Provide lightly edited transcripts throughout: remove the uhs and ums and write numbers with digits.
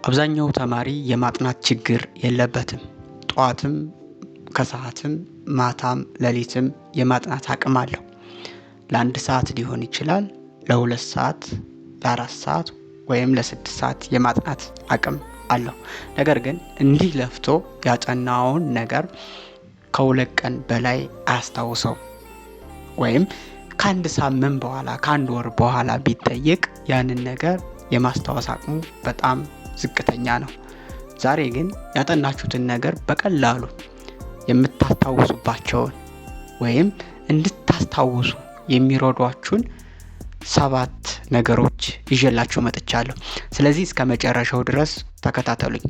አብዛኛው ተማሪ የማጥናት ችግር የለበትም። ጠዋትም ከሰዓትም ማታም ሌሊትም የማጥናት አቅም አለው። ለ1 ሰዓት ሊሆን ይችላል፣ ለ2 ሰዓት፣ ለ4 ሰዓት ወይም ለ6 ሰዓት የማጥናት አቅም አለው። ነገር ግን እንዲህ ለፍቶ ያጠናውን ነገር ከ2 ቀን በላይ አያስታውሰው፣ ወይም ከአንድ ሳምንት በኋላ ከአንድ ወር በኋላ ቢጠየቅ ያንን ነገር የማስታወስ አቅሙ በጣም ዝቅተኛ ነው። ዛሬ ግን ያጠናችሁትን ነገር በቀላሉ የምታስታውሱባቸውን ወይም እንድታስታውሱ የሚረዷችሁን 7 ነገሮች ይዤላችሁ መጥቻለሁ። ስለዚህ እስከ መጨረሻው ድረስ ተከታተሉኝ።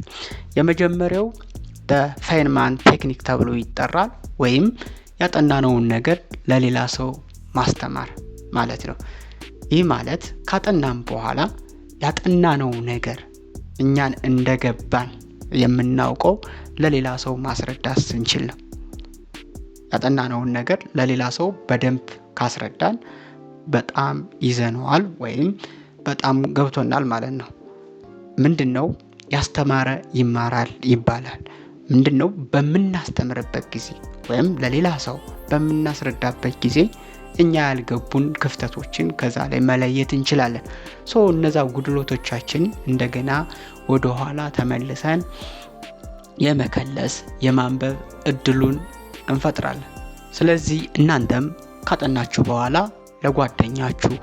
የመጀመሪያው the Feynman technique ተብሎ ይጠራል፣ ወይም ያጠናነውን ነገር ለሌላ ሰው ማስተማር ማለት ነው። ይህ ማለት ካጠናን በኋላ ያጠናነው ነገር እኛን እንደገባን የምናውቀው ለሌላ ሰው ማስረዳት ስንችል ነው። ያጠናነውን ነገር ለሌላ ሰው በደንብ ካስረዳን በጣም ይዘነዋል ወይም በጣም ገብቶናል ማለት ነው። ምንድነው ያስተማረ ይማራል ይባላል። ምንድነው በምናስተምርበት ጊዜ ወይም ለሌላ ሰው በምናስረዳበት ጊዜ እኛ ያልገቡን ክፍተቶችን ከዛ ላይ መለየት እንችላለን። እነዛ ጉድለቶቻችን እንደገና ወደ ኋላ ተመልሰን የመከለስ የማንበብ እድሉን እንፈጥራለን። ስለዚህ እናንተም ካጠናችሁ በኋላ ለጓደኛችሁ፣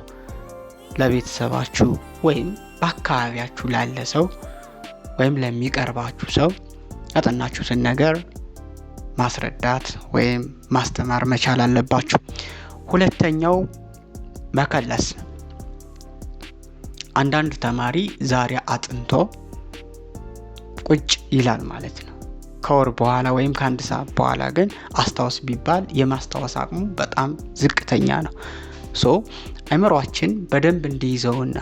ለቤተሰባችሁ ወይም በአካባቢያችሁ ላለ ሰው ወይም ለሚቀርባችሁ ሰው ያጠናችሁትን ነገር ማስረዳት ወይም ማስተማር መቻል አለባችሁ። ሁለተኛው መከለስ። አንዳንድ ተማሪ ዛሬ አጥንቶ ቁጭ ይላል ማለት ነው። ከወር በኋላ ወይም ከአንድ ሰዓት በኋላ ግን አስታውስ ቢባል የማስታወስ አቅሙ በጣም ዝቅተኛ ነው። አእምሮአችን በደንብ እንዲይዘውና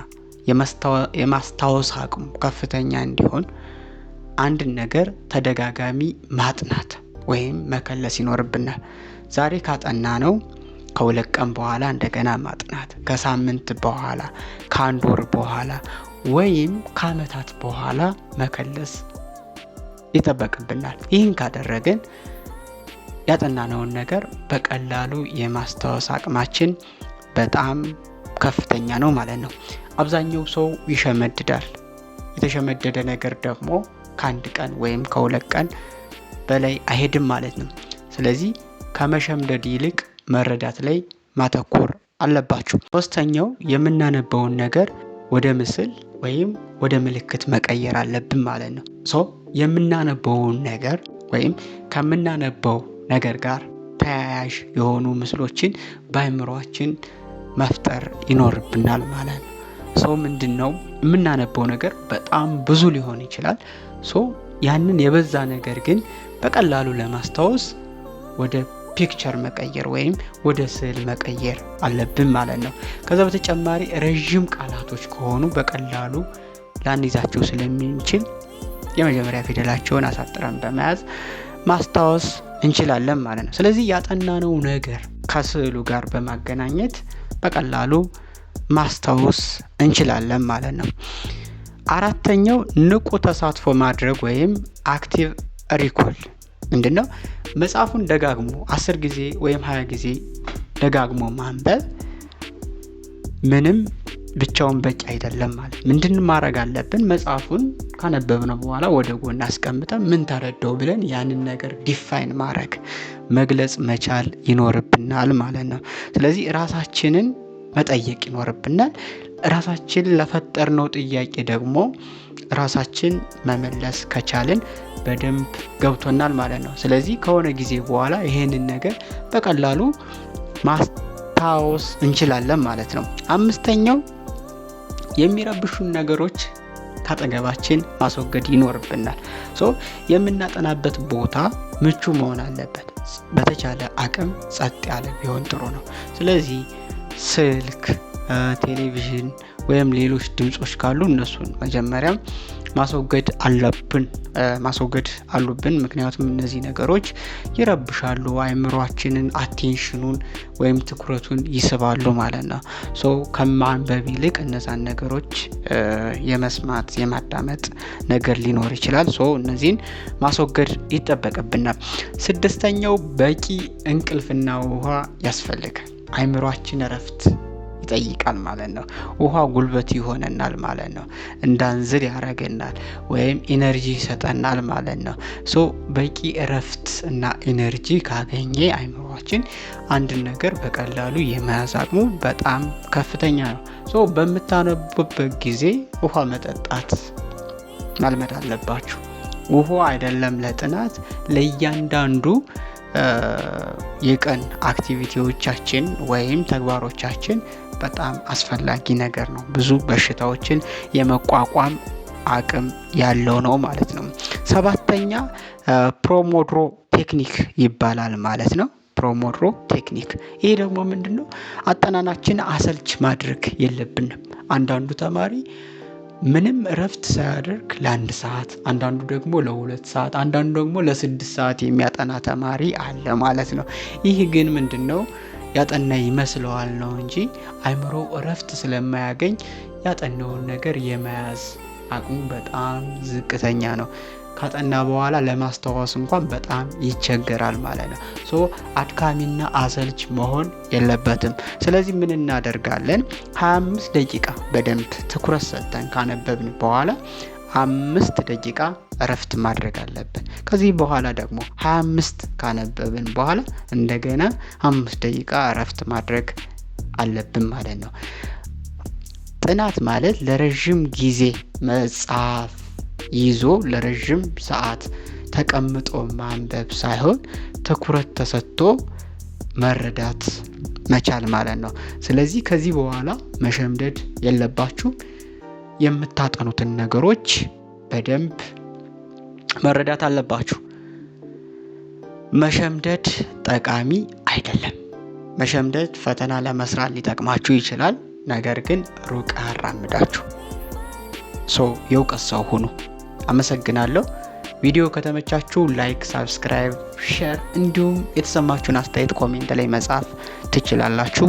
የማስታወስ አቅሙ ከፍተኛ እንዲሆን አንድን ነገር ተደጋጋሚ ማጥናት ወይም መከለስ ይኖርብናል። ዛሬ ካጠናነው ከ2 ቀን በኋላ እንደገና ማጥናት፣ ከሳምንት በኋላ፣ ከአንድ ወር በኋላ ወይም ከአመታት በኋላ መከለስ ይጠበቅብናል። ይህን ካደረግን ያጠናነውን ነገር በቀላሉ የማስታወስ አቅማችን በጣም ከፍተኛ ነው ማለት ነው። አብዛኛው ሰው ይሸመድዳል። የተሸመደደ ነገር ደግሞ ከአንድ ቀን ወይም ከ2 ቀን በላይ አይሄድም ማለት ነው። ስለዚህ ከመሸምደድ ይልቅ መረዳት ላይ ማተኮር አለባችሁ። ሶስተኛው የምናነበውን ነገር ወደ ምስል ወይም ወደ ምልክት መቀየር አለብን ማለት ነው። የምናነበውን ነገር ወይም ከምናነበው ነገር ጋር ተያያዥ የሆኑ ምስሎችን በአእምሮአችን መፍጠር ይኖርብናል ማለት ነው። ምንድነው የምናነበው ነገር በጣም ብዙ ሊሆን ይችላል። ያንን የበዛ ነገር ግን በቀላሉ ለማስታወስ ወደ ፒክቸር መቀየር ወይም ወደ ስዕል መቀየር አለብን ማለት ነው። ከዛ በተጨማሪ ረጅም ቃላቶች ከሆኑ በቀላሉ ላንይዛቸው ስለምንችል የመጀመሪያ ፊደላቸውን አሳጥረን በመያዝ ማስታወስ እንችላለን ማለት ነው። ስለዚህ ያጠናነው ነገር ከስዕሉ ጋር በማገናኘት በቀላሉ ማስታወስ እንችላለን ማለት ነው። አራተኛው ንቁ ተሳትፎ ማድረግ ወይም active recall ምንድነው? መጽሐፉን ደጋግሞ 10 ጊዜ ወይም 20 ጊዜ ደጋግሞ ማንበብ ምንም ብቻውን በቂ አይደለም ማለት። ምንድን ማድረግ አለብን? መጽሐፉን ካነበብነው በኋላ ወደ ጎን አስቀምጠን ምን ተረዳው ብለን ያንን ነገር define ማድረግ መግለጽ መቻል ይኖርብናል ማለት ነው። ስለዚህ ራሳችንን መጠየቅ ይኖርብናል። ራሳችን ለፈጠርነው ጥያቄ ደግሞ ራሳችን መመለስ ከቻልን በደንብ ገብቶናል ማለት ነው። ስለዚህ ከሆነ ጊዜ በኋላ ይሄንን ነገር በቀላሉ ማስታወስ እንችላለን ማለት ነው። አምስተኛው የሚረብሹን ነገሮች ካጠገባችን ማስወገድ ይኖርብናል። የምናጠናበት ቦታ ምቹ መሆን አለበት። በተቻለ አቅም ጸጥ ያለ ቢሆን ጥሩ ነው። ስለዚህ ስልክ፣ ቴሌቪዥን ወይም ሌሎች ድምጾች ካሉ እነሱን መጀመሪያም ማስወገድ አለብን ማስወገድ አሉብን። ምክንያቱም እነዚህ ነገሮች ይረብሻሉ፣ አእምሯችንን attention ኑን ወይም ትኩረቱን ይስባሉ ማለት ነው። So ከማንበብ ይልቅ እነዛን ነገሮች የመስማት የማዳመጥ ነገር ሊኖር ይችላል። So እነዚህን ማስወገድ ይጠበቅብናል። ስድስተኛው በቂ እንቅልፍና ውሃ ያስፈልጋል። አእምሯችን እረፍት ይጠይቃል ማለት ነው። ውሃ ጉልበት ይሆነናል ማለት ነው። እንዳንዝል ያደርገናል ወይም energy ይሰጠናል ማለት ነው። So በቂ እረፍት እና energy ካገኘ አእምሯችን አንድን ነገር በቀላሉ የመያዝ አቅሙ በጣም ከፍተኛ ነው። So በምታነቡበት ጊዜ ውሃ መጠጣት መልመድ አለባችሁ። ውሃ አይደለም ለጥናት፣ ለእያንዳንዱ የቀን activity ዎቻችን ወይም ተግባሮቻችን በጣም አስፈላጊ ነገር ነው። ብዙ በሽታዎችን የመቋቋም አቅም ያለው ነው ማለት ነው። ሰባተኛ Pomodoro technique ይባላል ማለት ነው። Pomodoro technique ይሄ ደግሞ ምንድነው? አጠናናችን አሰልች ማድረግ የለብንም። አንዳንዱ ተማሪ ምንም እረፍት ሳያደርግ ለ1 ሰዓት፣ አንዳንዱ ደግሞ ለ2 ሰዓት፣ አንዳንዱ ደግሞ ለ6 ሰዓት የሚያጠና ተማሪ አለ ማለት ነው። ይህ ግን ምንድነው? ያጠና ይመስለዋል ነው እንጂ አእምሮ እረፍት ስለማያገኝ ያጠናውን ነገር የመያዝ አቅሙ በጣም ዝቅተኛ ነው። ካጠና በኋላ ለማስታወስ እንኳን በጣም ይቸገራል ማለት ነው። So አድካሚና አሰልች መሆን የለበትም። ስለዚህ ምን እናደርጋለን? 25 ደቂቃ በደንብ ትኩረት ሰጥተን ካነበብን በኋላ 5 ደቂቃ እረፍት ማድረግ አለብን። ከዚህ በኋላ ደግሞ 25 ካነበብን በኋላ እንደገና 5 ደቂቃ እረፍት ማድረግ አለብን ማለት ነው። ጥናት ማለት ለረጅም ጊዜ መጽሐፍ ይዞ ለረጅም ሰዓት ተቀምጦ ማንበብ ሳይሆን ትኩረት ተሰጥቶ መረዳት መቻል ማለት ነው። ስለዚህ ከዚህ በኋላ መሸምደድ የለባችሁም። የምታጠኑትን ነገሮች በደንብ መረዳት አለባችሁ። መሸምደድ ጠቃሚ አይደለም። መሸምደድ ፈተና ለመስራት ሊጠቅማችሁ ይችላል፣ ነገር ግን ሩቅ አያራምዳችሁ። So የእውቀት ሰው ሁኑ። አመሰግናለሁ። ቪዲዮ ከተመቻችሁ like፣ subscribe፣ share እንዲሁም የተሰማችሁን አስተያየት comment ላይ መጻፍ ትችላላችሁ።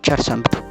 ቸር ሰንብቱ።